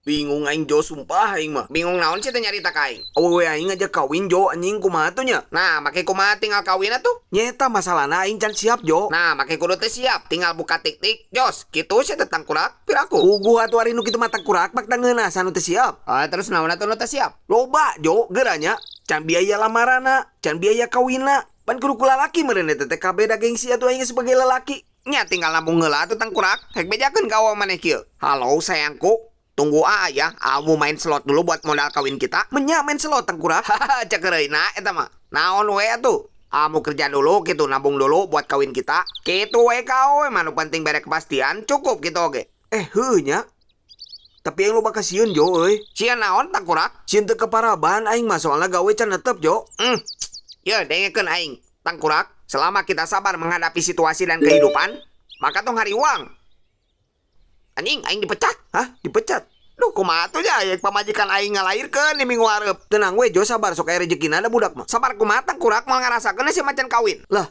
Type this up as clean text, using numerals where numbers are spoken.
Bingung aing, Jo, sumpah aing mah. Bingung naon sih teh, nyarita ka aing? Awewe aing ngajak kawin, Jo, anjing, kumaha tuh nya? Nah, make kumaha tinggal kawin atuh? Nya eta masalahna, aing can siap, Jo. Nah, make kudu teh siap, tinggal buka tik-tik, jos, kitu sih teh, tangkurak, piraku. Puguh atuh ari nu kitu mah, tangkurak, bak tangeunah nu teu siap. Ah, terus naon atuh nu teu siap? Loba, Jo, geura nya. Can biaya lamarana, can biaya kawinna. Pan kudu ku lalaki meureun eta teh kabeh, da gengsi atuh aing sebagai lelaki. Nya tinggal nabung heula atuh, tangkurak. Hek bejakeun ka awewe maneh kieu. "Halo, sayangku. Tunggu ah ya, aku main slot dulu buat modal kawin kita." Menya main slot, tangkurak? Hahaha, cekereuna eta mah. Naon we atuh? Kamu kerja dulu gitu, nabung dulu buat kawin kita. Gitu we ka awewe mah, nu penting bere kepastian, cukup gitu oge. Eh, heuh nya. Tapi aing loba kasieun, Jo, euy. Sieun naon, tangkurak? Sieun teu keparaban aing mah, soalna gawe can netep, Jo. Ya, dengekeun aing. Tangkurak, selama kita sabar menghadapi situasi dan kehidupan, maka tong hariwang. Anjing, aing dipecat. Hah? Dipecat? Duh, kumaha tuh ya, pamajikan aing ngalairkeun di minggu hareup. Tenang we, Jo, sabar, sok aya rezekina da budak mah. Sabar kumaha, tangkurak, moal ngarasakeun si macan kawin. Lah,